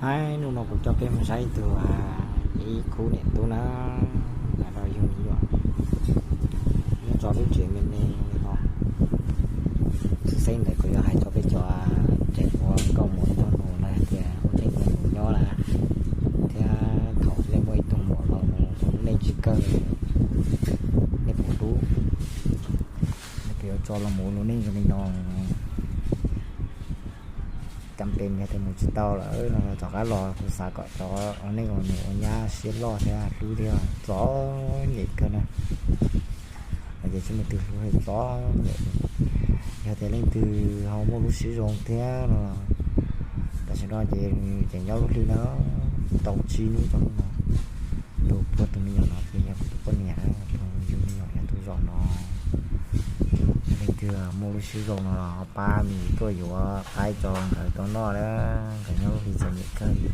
Hais hnub no kuv coj peb mus saib ib tug, ib khub niam tub na, los yug me nyuam nyob rau lub tsev me me li no. Txij xeeb ntawd kuv yuav hais rau peb cov tseem ua nkauj muam nraug nus no hais tias ua neej ua nus nyob na, thiab thaum nej muaj ib tug muam los mus ua lub neej tsis kawg, nej puas hlub? Nej puas yuav tso los mus ua lub neej zoo li no? Cam pes yog tias mus tsis tau lawm no rov qab los kuv xav kom cov ua neej ua nus ua nyab siab loj thiab hlub thiab txom nyem kawg na. Ces tsis muaj leej twg hlub txom nyem. Yog tias leej twg ho muaj lub siab zoo thiab no, tam sim no ces nws tseem nyob lub hli no tau tsib hnub rau hnub no. Tus puag tus me nyuam no ces yog kuv tus poj niam, tus yug me nyuam yog tus zom no. Yog leej twg muaj lub siab zoo no los pab me tuaj yuav qaib tso nkawd tau noj na, nkawd nyob lub hli txom nyem kawg li.